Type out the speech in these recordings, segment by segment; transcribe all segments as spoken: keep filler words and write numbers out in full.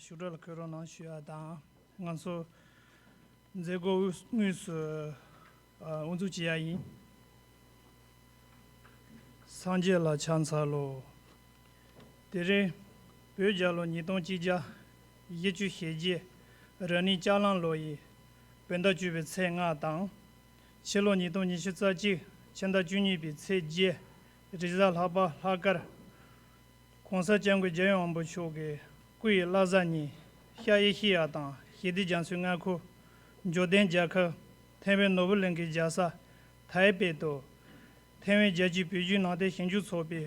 ཞུ་སྒྲ་ལ་འཁོད་རོགས་གནང་ཞུ་ཡ་དང་། ང་ཚོ་མཛད་སྒོ་དངོས་དངོས་སུ་ཨ་དབུ་འཛུགས་བྱེད་ཡ་ཡིན། སངས་རྒྱས་ལ་ཕྱག་འཚལ་ལོ། དེ་རིང་བོད་རྒྱལ་ལོ་ཉིས་སྟོང་གཅིག་བརྒྱ་བཞི་བཅུ་ཞེ་བརྒྱད། རབ་གནས་ལྕགས་གླང་ལོ་ཡི་བོད་ཟླ་བཅུ་པའི་ཚེས་ལྔ་དང་། ཕྱི་ལོ་ཉིས་སྟོང་ཉི་ཤུ་རྩ་གཅིག་ཕྱི་ཟླ་བཅུ་གཉིས་པའི་ཚེས་བརྒྱད། རེས་གཟའ་ལྷག་པ་ལྷག་དཀར། ༸གོང་ས་༸སྐྱབས་མགོན་རྒྱལ་ཡོངས་དབང་པོ་མཆོག་གི་སྐུ་ཡི་བླ་གཟའ་ཉིན་ཤར་ཨེ་ཤེ་ཡ་དང་ཞི་བདེ་རྒྱ་མཚོའི་མངའ་ཁོངས་འབྱོར་ལྡན་རྒྱལ་ཁབ་ཐེ་ཝན་ནོར་བུ་གླིང་གི་རྒྱལ་ས་ཐའེ་པེ་དུ་ཐེ་ཝན་རྒྱལ་སྤྱིའི་བོད་བརྒྱུད་ནང་བསྟན་ཞིབ་འཇུག་ཚོགས་པའི་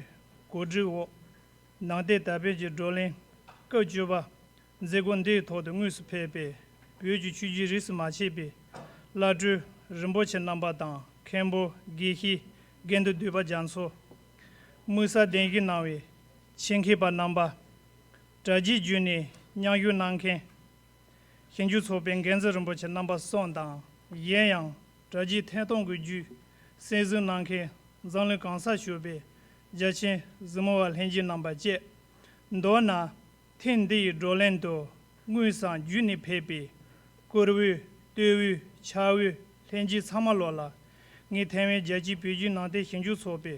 གོ་སྒྲིག་འོག་ནང་བསྟན་དར་སྤེལ་གྱི་བགྲོ་གླེང་སྐབས་བཅུ་པ་མཛད་སྒོ་འདིའི་ཐོག་ཏུ་དངོས་སུ་ཕེབས་པའི་བོད་ཀྱི་ཆོས་བརྒྱུད་རིས་སུ་མ་ཆད་པའི་བླ་སྤྲུལ་རིན་པོ་ཆེ་རྣམ་པ་དང་། མཁན་པོ་དགེ་བཤེས་དགེ་འདུན་འདུས་པ་རྒྱ་མཚོ། དམིགས་བསལ་གདན་ཞུ་གནང་བའི་ཆེད་མཁས་པ་རྣམ་པ། གྲ་རྒྱས་བརྒྱུད་ནས་མཉམ་ཞུགས་གནང་མཁན་ཞིབ་འཇུག་ཚོགས་པའི་འགན་འཛིན་རིན་པོ་ཆེ་རྣམ་པ་གསུམ་དང་། གཞན་ཡང་གྲ་རྒྱས་ཐད་གཏོང་གི་བརྒྱུད་གསན་གཟིགས་གནང་མཁན་འཛམ་གླིང་གང་སར་བཞུགས་པའི་རྒྱ་ཆེན་གཟིགས་མོ་བ་ལྷན་རྒྱས་རྣམ་པ་བཅས། མདོར་ན། ཐེངས་འདི་ཡི་བགྲོ་གླེང་དུ་དངོས་སམ་བརྒྱུད་ནས་ཕེབས་པའི་བཀུར་འོས་བསྟོད་འོས་ཕྱག་འོས་ལྷན་རྒྱས་ཚང་མ་ལོ་ལ་ངས་ཐེ་ཝན་རྒྱལ་སྤྱིའི་བོད་བརྒྱུད་ནང་བསྟན་ཞིབ་འཇུག་ཚོགས་པའི་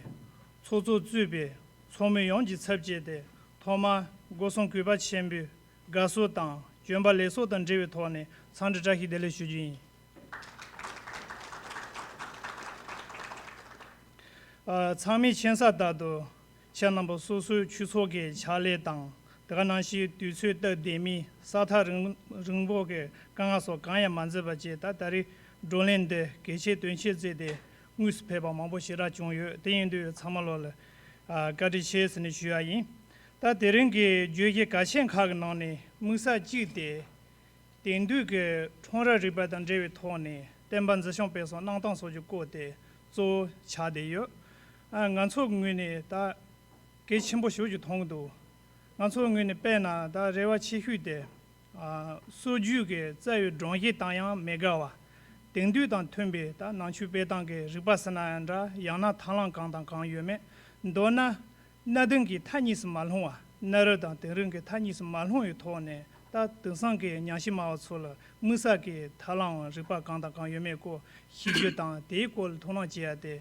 ཚོགས་གཙོ་གཙོས་པའི་ཚོགས་མི་ཡོངས་ཀྱི་ཚབ་བྱས་ཏེ་ཐོག་མར་སྒོ་གསུམ་གུས་པ་ཆེན་པོས་དགའ་བསུ་དང་བྱོན་པ་ལེགས་སོ་དང་འབྲེལ་བའི་ཐོག་ནས་འཚམས་འདྲི་བཀྲ་ཤིས་བདེ་ལེགས་ཞུ་རྒྱུ་ཡིན། ཨ། ཚང་མས་མཁྱེན་གསལ་ལྟར་དུ། ཁྱེད་རྣམ་པ་སོ་སོའི་ཆོས་ཚོགས་ཀྱི་ཕྱག་ལས་དང་། དེ་ག་ནང་བཞིན་དུས་ཚོད་སྟབས་བདེ་མིན་ས་ཐག་རིང་རིང་པོ་གི་དཀའ་ངལ་སོགས་གང་ཡང་མ་འཛེམས་པ་བཅས། ད་ད་རེས་བགྲོ་གླེང་འདི་གལ་ཆེ་དོན་ཆེ་བརྩིས་ཏེ་དངོས་སུ་ཕེབས་པ་མང་པོ་ཞེ་དྲག་བྱུང་ཡོད། དེ་ཡིན་དུས་ཚང་མ་ལོ་ལ་ཨ་བཀའ་དྲིན་ཆེ་ཟེར་ནས་ཞུ་ཡ་ཡིན། ད་དེ་རིང་གི་བརྗོད་གཞི་གལ་ཆེན་ཁག་གི་ནང་ནས་དམིགས་བསལ་གཅིག་དེ། དེང་དུས་ཀྱི་ཁྲོམ་ར་རིག་པ་དང་འབྲེལ་བའི་ཐོག་ནས་བསྟན་པ་འཛིན་སྐྱོང་སྤེལ་གསུམ་གནང་སྟངས་སོགས་ཀྱི་སྐོར་དེ་གཙོ་བོ་ཆགས་བསྡད་ཡོད། ཨ། ང་ཚོ་ངོས་ནས་ད་གལ་ཆེན་པོ་ཞེ་པོ་ཅིག་མཐོང་གི་འདུག། ང་ཚོ་ངོས་ནས་དཔེར་ན་ད་རེ་བ་ཆེ་ཤོས་དེ། ཨ། སྲོལ་རྒྱུན་གྱི་རྩ་བའི་སྒྲོམ་གཞི་དང་ཡང་མི་འགལ་བ། དེང་དུས་དང་མཐུན་པའི་ད་ནང་ཆོས་སྤེལ་སྟངས་ཀྱི་རིག་པ་ཟེར་ན་ཡང་འདྲ། ཡང་ན་ཐབས་ལམ་གང་དང་གང་ཡོད་མེད། མདོར་ན། གནའ་དེང་གི་མཐའ་གཉིས་སུ་མ་ལྷུང་བ། གནའ་རབས་དང་དེང་རབས་ཀྱི་མཐའ་གཉིས་སུ་མ་ལྷུང་བའི་ཐོག་ནས། ད་དེང་སང་གི་ཉམས་ཞིབ་སྨྲ་བ་ཚོ་ལ་དམིགས་བསལ་གྱི་ཐབས་ལམ་རིག་པ་གང་དང་གང་ཡོད་མེད་སྐོར་ཤེས་རྒྱུ་དང་། དེའི་སྐོར་ལ་ཐུགས་སྣང་བྱེད་ཡ་དེ་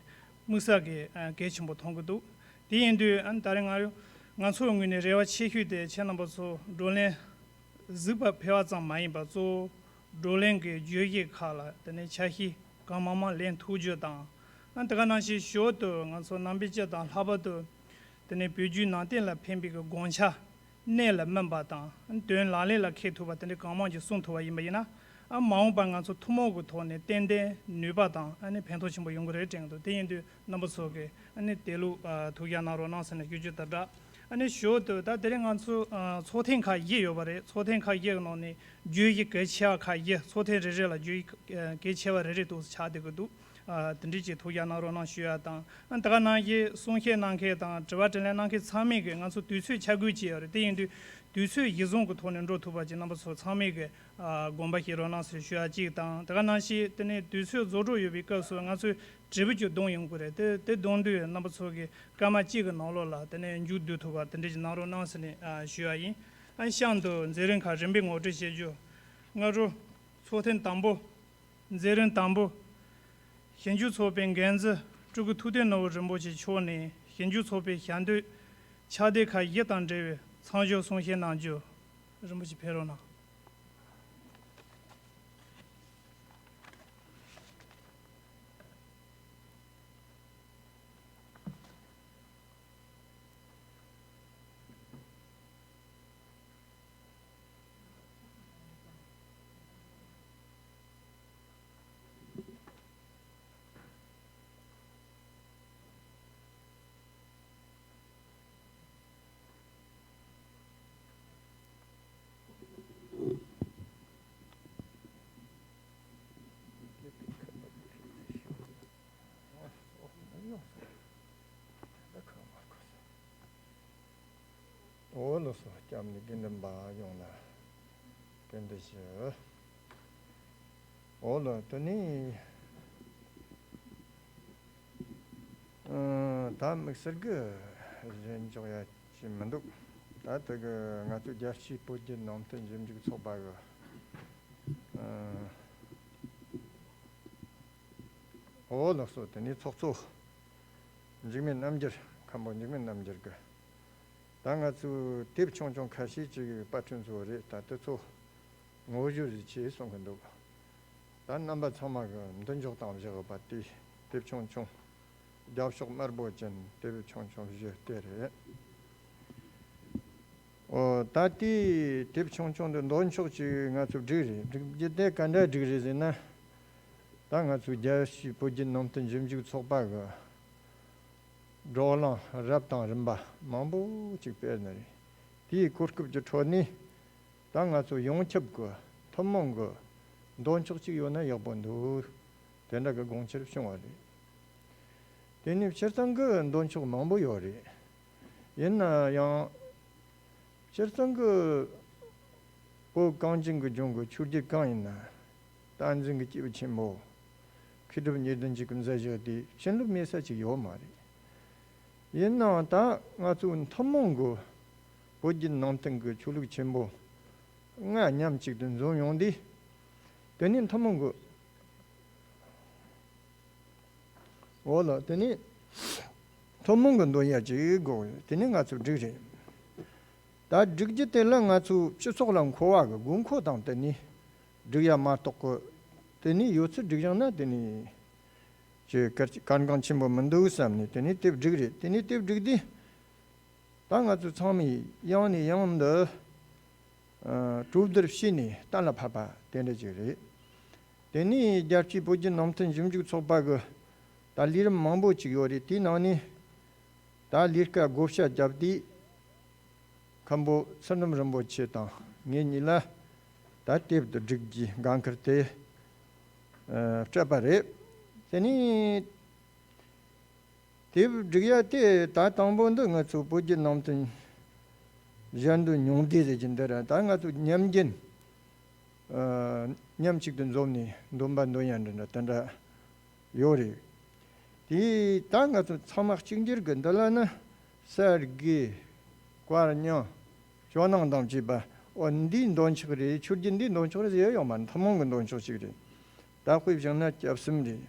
དམིགས་བསལ་གྱི་ཨ་གལ་ཆེན་པོ་མཐོང་གི་འདུག། དེ་ཡིན་དུས་ཨ་ད་རེས་ང་ང་ཚོའི་ངོས་ནས་རེ་བ་ཆེ་ཤོས་དེ་ཁྱེད་རྣམ་པ་ཚོ་བགྲོ་གླེང་གཟིགས་པར་ཕེབས་པ་ཙམ་མ་ཡིན་པར། གཙོ་བོ་བགྲོ་གླེང་གི་བརྗོད་གཞི་ཁག་ལ་དེ་ནས་ཆ་ཤས་གང་མང་མང་ལེན་ཐུབ་རྒྱུ་དང་། ཨ་དེ་ག་ནང་བཞིན་ཞོར་དུ་ང་ཚོ་ནང་པའི་སྤྱི་དང་ལྷག་པར་དུ་དེ་ནས་བོད་བརྒྱུད་ནང་བསྟན་ལ་ཕན་པའི་གི་དགོངས་འཆར་གནད་ལ་སྨིན་པ་དང་དོན་ལག་ལེན་ལ་འཁེལ་ཐུབ་པ་དེ་འདྲའི་གང་མང་ཞིག་གསུངས་ཐུབ་པ་ཡིན་པ་ཡིན་ན། ཨ་མ་འོངས་པར་ང་ཚོ་ཐུན་མོང་གི་ཐོག་ནས་ཏན་ཏན་ནུས་པ་དང་ཨ་ནི་ཕན་ཐོགས་ཆེན་པོ་ཡོང་གི་རེད་དྲན་གི་འདུག། དེ་ཡིན་དུས་རྣམ་པ་ཚོ་གིས་ཨ་ནི་དེ་ལུགས་ཨ་ཐུགས་ཁུར་གནང་རོགས་གནང་ཟེར་ནས་ཞུ་རྒྱུ་དང་སྦྲགས། ཨ་ནི་ཞོར་དུ་ད་དེ་རིང་ང་ཚོ་ཨ་ཚོགས་ཐེངས་ཁག་བཞི་ཡོད་པ་རེད། ཚོགས་ཐེངས་ཁག་བཞི་གི་ནང་ནས་བརྗོད་གཞི་གལ་ཆེ་བ་ཁག་བཞི། ཚོགས་ཐེངས་རེ་རེ་ལ་བརྗོད་གཞི་གལ་ཆེ་བ་རེ་རེ་འདུག་ཆགས་བསྡད་ཀྱི་འདུག། ཨ་དེ་འདྲ་ཅིག་ཐུགས་ཁུར་གནང་རོགས་གནང་ཞུ་ཡ་དང་། ཨ་ད་ག་ནང་བཞིན་གསུང་བཤད་གནང་མཁན་དང་དྲི་བ་དྲིས་ལན་གནང་མཁན་ཚང་མས་ཀྱིས་ང་ཚོ་དུས་ཚོད་ཆ་བགོས་བྱས་ཡོད་རེད། དེ་ཡིན་དུས་དུས་ཚོད་གཞི་བཟུང་གི་ཐོག་ནས་འགྲོ་ཐུབ་པ་ཅིག་རྣམ་པ་ཚོ་ཚང་མས་ཀྱིས་ཨ་དགོངས་པ་བཞེས་རོགས་གནང་ཟེར་ཞུ་ཡ་གཅིག་དང་། དེ་ག་ནང་བཞིན་དེ་ནས་དུས་ཚོད་རྫོགས་འགྲོ་ཡོད་པའི་སྐབས་སུ་ང་ཚོས་དྲིལ་བུ་ཅིག་བརྡུངས་ཡོང་གི་རེད། དེ་དེ་བརྡུངས་དུས་རྣམ་པ་ཚོ་གིས་སྐར་མ་གཅིག་གི་ནང་ལོགས་ལ་དེ་ནས་མཇུག་བསྡུ་ཐུབ་པ་དེ་འདྲ་ཅིག་གནང་རོགས་གནང་ཟེར་ནས་ཨ་ཞུ་ཡ་ཡིན། ཨ་གཤམ་དུ་མཛད་རིམ་ཁག་རིམ་པས་ངོ་སྤྲོད་བྱེད་རྒྱུ། སྔ་དྲོ་ཚོགས་ཐེངས་དང་པོ། མཛད་རིམ་དང་པོ། ཞིབ་འཇུག་ཚོགས་པའི་འགན་འཛིན་སྤྲུལ་སྐུ་ཐུབ་བསྟན་ནོར་བུ་རིན་པོ་ཆེ་མཆོག་ནས་ཞིབ་འཇུག་ཚོགས་པའི་ཞལ་འདོན་ཕྱག་དེབ་ཁག་བཞི་དང་འབྲེལ་བའི་མཚམས་འཇོག་གསུང་བཤད་གནང་རྒྱུ། རིན་པོ་ཆེ་ཕེབས་རོགས་གནང་། འོ་ལགས་སོ། སྐྱབས་གནས་དགེ་འདུན་པ་ཡོངས་ལ་སྐུ་འདྲི་ཞུ། འོ་ལགས། དེ་ནས་ཨ་ད་དམིགས་བསལ་གྱི་རེ་འཇོག་ཡ་ཅིག་མི་འདུག། ད་དེ་གི་ང་ཚོའི་རྒྱལ་སྤྱིའི་བོད་བརྒྱུད་ནང་བསྟན་ཞིབ་འཇུག་ཚོགས་པ་གི་ཨོ་ལགས་སོ། དེ་ནས་ཚོགས་གཙོ་འཇིགས་མེད་རྣམ་རྒྱལ། མཁན་པོ་འཇིགས་མེད་རྣམ་རྒྱལ་གི་ད་ང་ཚོའི་དེབ་ཆུང་ཆུང་ཁ་ཤས་ཅིག་པར་སྐྲུན་བཟོ་བ་རེད། ད་དེ་ཚོ་ངོ་སྤྲོད་ཅིག་བྱེད་གསུང་གི་འདུག་ད་རྣམ་པ་ཚང་མ་གི་མདུན་ཅོག་དང་བཞག་པ་དེ་དེབ་ཆུང་ཆུང་རྒྱབ་ཕྱོགས་དམར་པོ་ཅན་དེབ་ཆུང་ཆུང་བཞི་དེ་རེད། ཨོ་ད་དེའི་དེབ་ཆུང་ཆུང་འདི་འདོན་ཕྱོགས་ཅིག་ང་ཚོས་བསྒྲིགས་རེད། བསྒྲིགས་རྒྱུ་དེ་ག་འདྲ་བསྒྲིགས་རེད་ཟེར་ན། ད་ང་ཚོའི་རྒྱལ་སྤྱིའི་བོད་བརྒྱུད་ནང་བསྟན་ཞིབ་འཇུག་ཚོགས་པ་གི་བགྲོ་གླེང་རབ་དང་རིམ་པ་མང་པོ་ཅིག་སྤེལ་ནི་རེད། དེའི་གོ་སྐབས་ཀྱི་ཁྲོད་ནས་ད་ང་ཚོ་ཡོངས་ཁྱབ་ཀྱི་ཐུན་མོང་གི་འདོན་ཕྱོགས་ཅིག་ཡོད་ན་ཡག་པོ་འདུག་དེ་འདྲ་གི་དགོངས་འཆར་བྱུང་བ་རེད། དེ་ནས་སྤྱིར་བཏང་གི་འདོན་ཕྱོགས་མང་པོ་ཡོད་རེད། ཡིན་ན་ཡང་སྤྱིར་བཏང་གི་བོད་གངས་ཅན་གྱི་ལྗོངས་ཀྱི་ཆོས་བརྒྱུད་གང་ཡིན་ན། བསྟན་འཛིན་གྱི་སྐྱེས་བུ་ཆེན་པོ་མཁས་གྲུབ་གཉིས་ལྡན་གྱི་མཛད་བཞག་དེ་བྱིན་རླབས་མེད་ས་ཅིག་ཡོད་མ་རེད། ཡིན་ནའང་ད་ང་ཚོ་ཐུན་མོང་གི་བོད་བརྒྱུད་ནང་བསྟན་གྱི་ཆོས་ལུགས་ཆེན་པོ་ལྔ་མཉམ་གཅིག་ཏུ་འཛོམས་ཡོང་དུས། དེ་ནི་ཐུན་མོང་གི་འོ་ལགས། དེ་ནི་ཐུན་མོང་གི་འདོན་ཡ་ཅིག་དགོས། དེ་ནི་ང་ཚོས་བསྒྲིགས་རེད། ད་བསྒྲིགས་རྒྱུ་དེ་ལ་ང་ཚོའི་སྤྱི་ཚོགས་ལ་མཁོ་བ་གི་དགོས་མཁོ་དང་དེ་ནི་བསྒྲིགས་ཡ་མ་གཏོགས་གི་དེ་ནི་ཡོད་ཚད་བསྒྲིགས་བཞག་ན་དེ་ནི་ཅི་གལ་གལ་འགངས་ཆེན་པོ་མི་འདུག་བསམ་ནས་དེ་ནི་དེབ་བསྒྲིགས་རེད། དེ་ནི་དེབ་བསྒྲིགས་དུས། ད་ང་ཚོ་ཚང་མས་ཡང་ནས་ཡང་དུ་ཨ་གྲོས་བསྡུར་བྱས་ནས་གཏན་ལ་ཕབ་པ་དེ་འདྲ་ཅིག་རེད། དེ་ནས་རྒྱལ་སྤྱིའི་བོད་བརྒྱུད་ནང་བསྟན་ཞིབ་འཇུག་ཚོགས་པ་གི་ད་ལས་རིམ་མང་པོ་ཅིག་ཡོད་རེད། དེའི་ནང་ནས་ད་ལས་ཀ་བགོ་བཤའ་བརྒྱབ་དུས། མཁན་པོ་ཚུལ་ཁྲིམས་རིན་པོ་ཆེ་དང་ངེད་གཉིས་ལ་ད་དེབ་དེ་སྒྲིག་རྒྱུའི་འགན་ཁུར་དེ་ཨ་སྤྲད་པ་རེད། དེ་ནས། དེབ་སྒྲིག་ཡ་དེ་ད་དང་པོ་འདི་ང་ཚོ་བོད་བརྒྱུད་ནང་བསྟན་གཞན་དོན་ཉུང་བསྡུས་ཟེར་གྱི་འདི་ར། ད་ང་ཚོ་ཉམས་རྒྱུན་ཨ་མཉམ་གཅིག་ཏུ་འཛོམས་ནས་འདོན་པ་འདོན་ཡ་འདྲ་འདྲ་དེ་འདྲ་ཡོད་རེད། དེ་ད་ང་ཚོ་ཚང་མ་གཅིག་གྱུར་གྱི་འདི་ལ་ནི་གསེར་དགེ་བཀའ་རྙིང་ཇོ་ནང་དང་བཅས་པ། འོ་འདིའི་འདོན་ཕྱོགས་རེད། ཆོས་བརྒྱུད་འདིའི་འདོན་ཕྱོགས་རེད་ཟེར་ཡ་ཡོད་མ་རེད། ཐུན་མོང་གི་འདོན་ཕྱོགས་ཤིག་རེད། ད་དཔེ་བཞག་ན་སྐྱབས་གསུམ་རེད།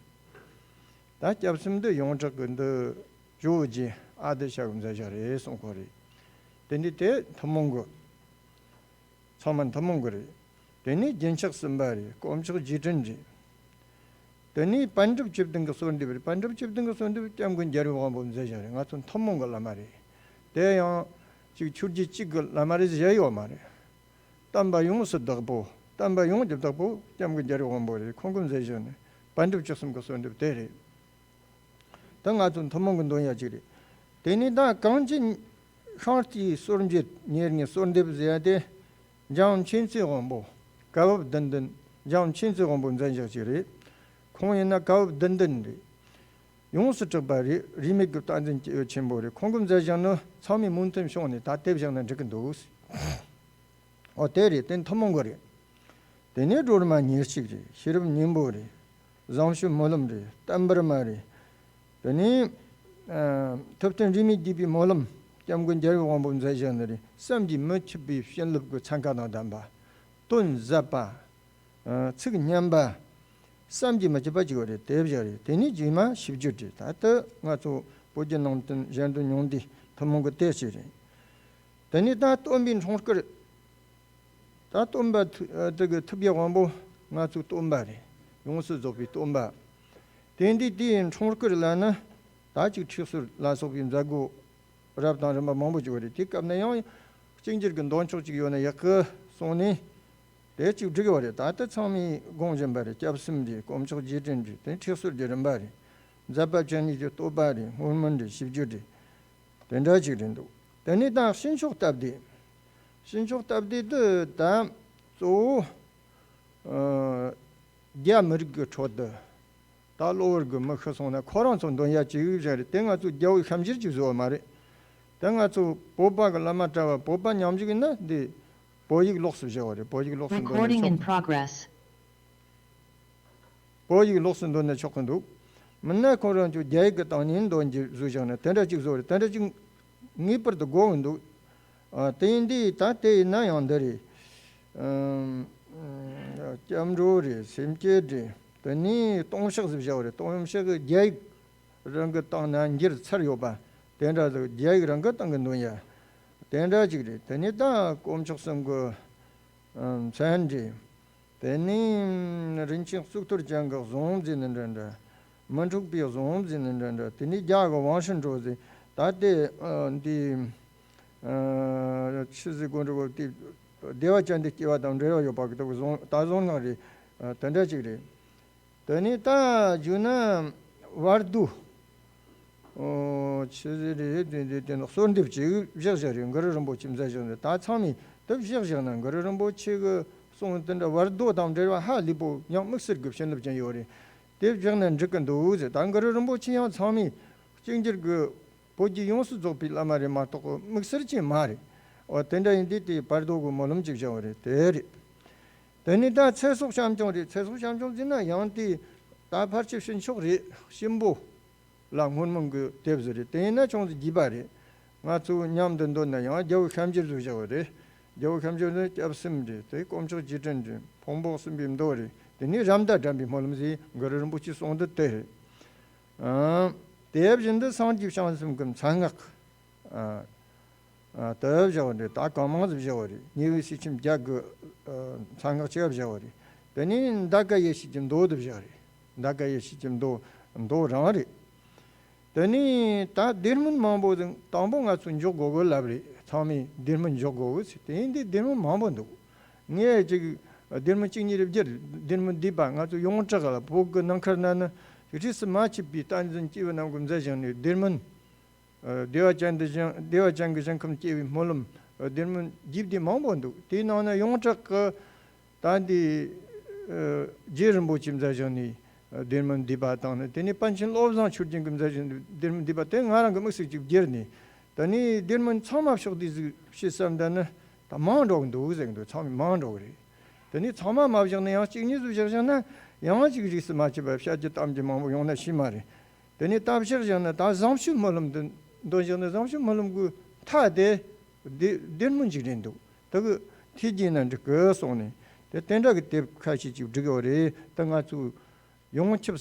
ད་སྐྱབས་གསུམ་འདི་ཡོངས་གྲགས་ཀྱི་འདི་ཇོ་བོ་རྗེ་ཨ་ཏི་ཤ་གི་མཛད་བཞག་རེད་གསུང་གི་རེད། དེ་འདི་དེ་ཐུན་མོང་གི་ཚང་མ་ཐུན་མོང་གི་རེད། དེ་ནས་རྒྱུན་ཆགས་གསུམ་པ་རེད། དཀོན་མཆོག་རྗེས་དྲན་རེད། དེ་ནས་པཎ་གྲུབ་བཅུ་བདུན་གྱི་གསོལ་འདེབས་རེད། པཎ་གྲུབ་བཅུ་བདུན་གྱི་གསོལ་འདེབས་སྐྱབས་མགོན་རྒྱལ་བའི་དབང་པོ་མཛད་བཞག་རེད། ང་ཚོ་ཐུན་མོང་གི་བླ་མ་རེད། དེ་ཡང་ཅིག་ཆོས་བརྒྱུད་གཅིག་གི་བླ་མ་རེད་ཟེར་ཡ་ཡོད་མ་རེད། བསྟན་པ་ཡོངས་སུ་བདག་པོ། བསྟན་པ་ཡོངས་ཀྱི་བདག་པོ་སྐྱབས་མགོན་རྒྱལ་བའི་དབང་པོ་རེད། ཁོང་གིས་མཛད་བཞག་ནི་པཎ་གྲུབ་བཅུ་གསུམ་གྱི་གསོལ་འདེབས་དེ་རེད། ད་ང་ཚོ་ཐུན་མོང་གི་འདོན་ཡ་གཅིག་རེད། དེ་ནས་ད་གངས་ཅན་ཤིང་རྟའི་སྲོལ་འབྱེད་ཉེར་ལྔའི་གསོལ་འདེབས་ཟེར་ཡ་དེ་འཇམ་མཁྱེན་བརྩེའི་དབང་པོ་བཀའ་བབས་བདུན་ལྡན། འཇམ་མཁྱེན་བརྩེའི་དབང་པོ་མཛད་བཞག་ཅིག་རེད། ཁོང་ཡིན་ན་བཀའ་བབས་བདུན་ལྡན་རེད། ཡོངས་སུ་གྲགས་པ་རེད། རིས་མེད་ཀྱི་བསྟན་འཛིན་སྐྱེས་བུ་ཆེན་པོ་རེད། ཁོང་གིས་མཛད་བཞག་ནི་ཚང་མས་མོས་མཐུན་བྱུང་ནས་ད་དེབ་བཞག་ན་འགྲིག་གི་འདུག་འོ་དེ་རེད། དེ་ཐུན་མོང་གི་རེད། དེ་ནས་སྒྲོལ་མ་ཉེར་གཅིག་རེད། ཤེས་རབ་སྙིང་པོ་རེད། བཟང་སྤྱོད་སྨོན་ལམ་རེད། བསྟན་པར་མ་རེད། དེ་ནས་ཨ་ཐུབ་བསྟན་རིས་མེད་རྒྱས་པའི་སྨོན་ལམ་སྐྱབས་མགོན་རྒྱལ་བའི་དབང་པོ་མཛད་བཞག་ནི་རེད། བསམ་གྱིས་མི་ཁྱབ་པའི་བྱིན་རླབས་ཀྱི་ཚན་ཁ་དང་ལྡན་པ། དོན་ཟབ་པ། ཨ་ཚིག་སྙན་པ། བསམ་གྱིས་མི་ཁྱབ་པ་ཅིག་ཡོད་རེད། དེ་བཞག་རེད། དེ་ནས་རྗེས་མ་ཞིབ་བརྗོད་རེད། ད་ལྟ་ང་ཚོ་བོད་བརྒྱུད་ནང་བསྟན་གཞན་དོན་ཉུང་བསྡུས་ཐུན་མོང་གི་དེ་ཅིག་རེད། དེ་ནས་ད་སྟོན་པའི་འཁྲུངས་སྐར། ད་སྟོན་པ་ཐུ་ཨ་དེ་གི་ཐུབ་པའི་དབང་པོ་ང་ཚོའི་སྟོན་པ་རེད། ཡོངས་སུ་རྫོགས་པའི་སྟོན་པ། དེ་འདི་དེའི་འཁྲུངས་སྐར་ལ་ནི་ད་ཅིག་ཁྲིགས་གསོལ་ལ་སོགས་པའི་མཛད་སྒོ་རབ་དང་རིམ་པ་མང་པོ་ཅིག་ཡོད་རེད། དེ་སྐབས་ན་ཡང་གཅིག་གྱུར་གྱི་འདོན་ཕྱོགས་ཅིག་ཡོད་ན་ཡག་གི་གསུངས་ནས། དེ་གཅིག་བསྒྲིགས་ཡོད་རེད། ད་ལྟ་ཚང་མས་དགོངས་བཞིན་པ་རེད། སྐྱབས་གསུམ་རེད། དཀོན་མཆོག་རྗེས་དྲན་རེད། དེ་ཁྲིགས་གསོལ་གྱི་རིམ་པ་རེད། མཛད་པ་བཅུ་གཉིས་ཀྱི་བསྟོད་པ་རེད། བསྔོ་སྨོན་རེད། ཞིབ་བརྗོད་རེད། དེ་འདྲ་ཅིག་རེད་འདུག་དེ་ནས་ད་ཕྱིན་ཆོག་སྟབས་བདེ། ཕྱིན་ཆོག་སྟབས་བདེ་དེ་ད་གཙོ་བོ་ཨ་རྒྱ་མི་རིགས་ཀྱི་ཁྲོད་དུ། ད་གློ་བུར་གྱི་མི་ཤི་སོང་ན་ཁོ་རང་ཚོ་འདོན་ཡ་ཅིག་བཞག་རེད། དེ་ང་ཚོ་རྒྱལ་པོའི་ཤམ་གཞིར་ཅིག་བཟོ་བ་མ་རེད། དེ་ང་ཚོ་བོད་པ་གི་བླ་མ་གྲྭ་བ་བོད་པ་མཉམ་ཞུགས་ཡིན་ན་འདི་བོད་ཡིག་ལོགས་སུ་བཞག་པ་རེད། བོད་ཡིག་ལོགས་སུ་འདོན་ན་ཆོག་བོད་ཡིག་ལོགས་སུ་འདོན་ན་ཆོག་གི་འདུག་མིན་ན་ཁོ་རང་ཚོ་རྒྱ་ཡིག་གི་སྟེང་ནས་འདོན་རྒྱུ་བཟོས་བཞག་ན་དེ་འདྲ་ཅིག་བཟོ་རེད། དེ་འདྲ་ཅིག་ངེས་པར་དུ་དགོས་ཀྱི་འདུག་ཨ། དེ་ཡིན་དུས་ད་དེ་ཡིན་ན་ཡང་འདི་རེད། ཨམ། སྐྱབས་འགྲོ་རེད། སེམས་བསྐྱེད་རེད། དེ་ནས་ལྟུང་བཤགས་ཟེར་བཞག་པ་རེད། ལྟུང་བཤགས་ཀྱི་རྒྱ་ཡིག་རང་གི་སྟེང་ན་འགྱུར་ཚར་ཡོད་པ། དེ་འདྲ་ཟིག་རྒྱ་ཡིག་རང་གི་སྟེང་གི་འདོན་ཡ། དེ་འདྲ་ཅིག་རེད། དེ་ནས་ད་དཀོན་མཆོག་གསུམ་གི་ཨམ། མཚན་རེད། དེ་ནས་རིན་ཆེན་གཙུག་ཏོར་ཅན་གྱི་གཟུངས་ཟེར་ནི་འདྲ་འདྲ། མི་འཁྲུགས་པའི་གཟུངས་ཟེར་ནི་འདྲ་འདྲ། དེ་ནས་རྒྱ་གི་དབང་ཕྱུག་འགྲོ་ཟེར། ད་ལྟའི་ཨ། འདི་ཨ། ཆི་ཟེར་དགོས་འདྲ་གོ། དེ་བདེ་བ་ཅན་དུ་སྐྱེ་བ་དང་འབྲེལ་བ་ཡོད་པ་གི་ད་གཟུངས། ད་གཟུངས་སྔགས་རེད། ཨ། དེ་འདྲ་ཅིག་རེད། དེ་ནས་ད་བརྗོད་ན་བར་དོ། ཨོ། ཆི་ཟིག་རེད། དེ་འདི་དེ་ནི་གསོལ་འདེབས་ཅིག་བཞག་བཞག་རེད། གུ་རུ་རིན་པོ་ཆེ་མཛད་བཞག་ནས། ད་ཚང་མས་དེ་བཞག་བཞག་ན་གུ་རུ་རིན་པོ་ཆེ་གི་གསུང་དེ་འདྲ་བར་དོ་དང་འབྲེལ་བ་ཧ་ལས་པོ་ཡང་དམིགས་བསལ་གྱི་བྱིན་རླབས་ཅན་ཡོད་རེད། དེ་བཞག་ན་འགྲིག་གི་འདུག་ཟེར། ད་གུ་རུ་རིན་པོ་ཆེ་ཡང་ཚང་མས་གཅིག་གྱུར་གྱི་བོད་བརྒྱུད་ཡོངས་སུ་རྫོགས་པའི་བླ་མ་རེད་མ་གཏོགས་དམིགས་བསལ་ཅན་མ་རེད། འོ། དེ་འདྲ་ཡིན་དུས་དེ་བར་དོ་གི་སྨོན་ལམ་ཅིག་བཞག་པ་རེད། དེ་རེད། དེ་ནས་ད་ཚེ་སྲོག་བྱམས་སྐྱོང་རེད། ཚེ་སྲོག་བྱམས་སྐྱོང་ཟེར་ན་ཡང་དེ་ད་ཕལ་ཆེར་ཕྱིན་ཆོག་རེད། གཤིན་པོ་ལ་བསྔོ་སྨོན་གྱི་དེབ་ཟིག་རེད། དེ་ཡིན་ན་ཅུང་ཟད་རྒྱས་པ་རེད། ང་ཚོ་མཉམ་དུ་འདོན་ན་ཡང་རྒྱལ་པོ་ཤཱཀྱ་ཟེར་བཞག་པ་རེད། རྒྱལ་པོ་ཤཱཀྱ་ནི་སྐྱབས་སེམས་རེད། དེ་དཀོན་མཆོག་རྗེས་དྲན་རེད། ཕུང་པོ་གསུམ་པའི་མདོ་རེད། དེ་ནས་རབ་མདའ་དྲན་པའི་སྨོན་ལམ་ཟེར་གུ་རུ་རིན་པོ་ཆེའི་གསུང་འདི་དེ་རེད། ཨ། དེ་བཞིན་དུ་སངས་རྒྱས་བྱང་སེམས་ཀྱི་མཚན་སྔགས། ཨ། ཨ། དེ་བཞག་པ་རེད། ད་གང་མང་ཟིག་བཞག་པ་རེད། ཉེ་བའི་གསེར་ཁྱིམ་བརྒྱད་ཀྱི་ཨ། མཚན་སྔགས་ཅིག་བཞག་པ་རེད། དེ་ནས་འདའ་ཀ་ཡེ་ཤེས་ཀྱི་མདོ་དེ་བཞག་རེད། འདའ་ཀ་ཡེ་ཤེས་ཀྱི་མདོ། མདོ་རང་རེད། དེ་ནས་ད་སྡེ་སྨོན་མང་པོ་ཟིག་དང་པོ་ང་ཚོས་འཇོག་དགོས་གི་ལབ་རེད། ཚང་མས་སྡེ་སྨོན་འཇོག་དགོས་གི་ཟེར། དེ་ཡིན་དུས་སྡེ་སྨོན་མང་པོ་འདུག། ངས་ཅིག་སྡེ་སྨོན་གཅིག་གཉིས་རེ་བསྒྱུར། སྡེ་སྨོན་འདུས་པ་ང་ཚོ་ཡོངས་གྲགས་ལ་བོད་ཀྱི་ནང་ཁུལ་ན་ནི་རིས་སུ་མ་ཆད་པའི་བསྟན་འཛིན་སྐྱེས་བུ་རྣམས་ཀྱིས་མཛད་བཞག་ནས། སྡེ་སྨོན། ཨ། བདེ་བ་ཅན་དུ་ཞིང་། བདེ་བ་ཅན་གྱི་ཞིང་ཁམས་སྐྱེ་བའི་སྨོན་ལམ། ཨ། སྡེ་སྨོན་རྒྱས་བསྡུས་མང་པོ་འདུག། དེའི་ནང་ན་ཡོངས་གྲགས་ཀྱི་ད་འདི། ཨ། རྗེ་རིན་པོ་ཆེས་མཛད་བཞག་ནས། ཨ། སྡེ་སྨོན་འདུས་པ་དང་ནི། དེ་ནས་པཎ་ཆེན་བློ་བཟང་ཆོས་རྒྱན་གྱིས་མཛད་བཞག་ནས་སྡེ་སྨོན་འདུས་པ་དེ་ང་རང་གིས་དམིགས་བསལ་གྱིས་བསྒྱུར་ནས། ད་ནི་སྡེ་སྨོན་ཚང་མ་ཕྱོགས་བསྡུས་ཟིག་བྱེད་བསམ་ད་ནི་ད་མང་འགྲོ་གི་འདུག་ཟེར་གི་འདུག། ཚང་མས་མང་འགྲོ་གི་རེད། དེ་ནས་ཚང་མ་མ་བཞག་ན་ཡང་གཅིག་གཉིས་ཟིག་བཞག་བཞག་ན་ཡང་ཅིག་རིས་སུ་མ་ཆད་པ་བཤད་རྒྱུ་གཏམ་རྒྱུ་མང་པོ་ཡོང་ན་ཤེས་མ་རེད། དེ་ནས་ད་བཞག་བཞག་ན་ད་བཟང་སྤྱོད་སྨོན་ལམ་དུ་འདོན་བཞག་ན་བཟང་སྤྱོད་སྨོན་ལམ་གྱི་མཐའ་དེ་སྡེ་སྡེ་སྨོན་ཅིག་རེད་འདུག། དེ་གི་མཐིལ་རྒྱས་ན་འགྲིག་གི་གསུངས་ནས། དེ་དེ་འདྲ་གི་དེབ་ཁ་ཤས་ཅིག་བསྒྲིགས་ཡོད་རེད། ད་ང་ཚོས་ཡོངས་ཁྱབ་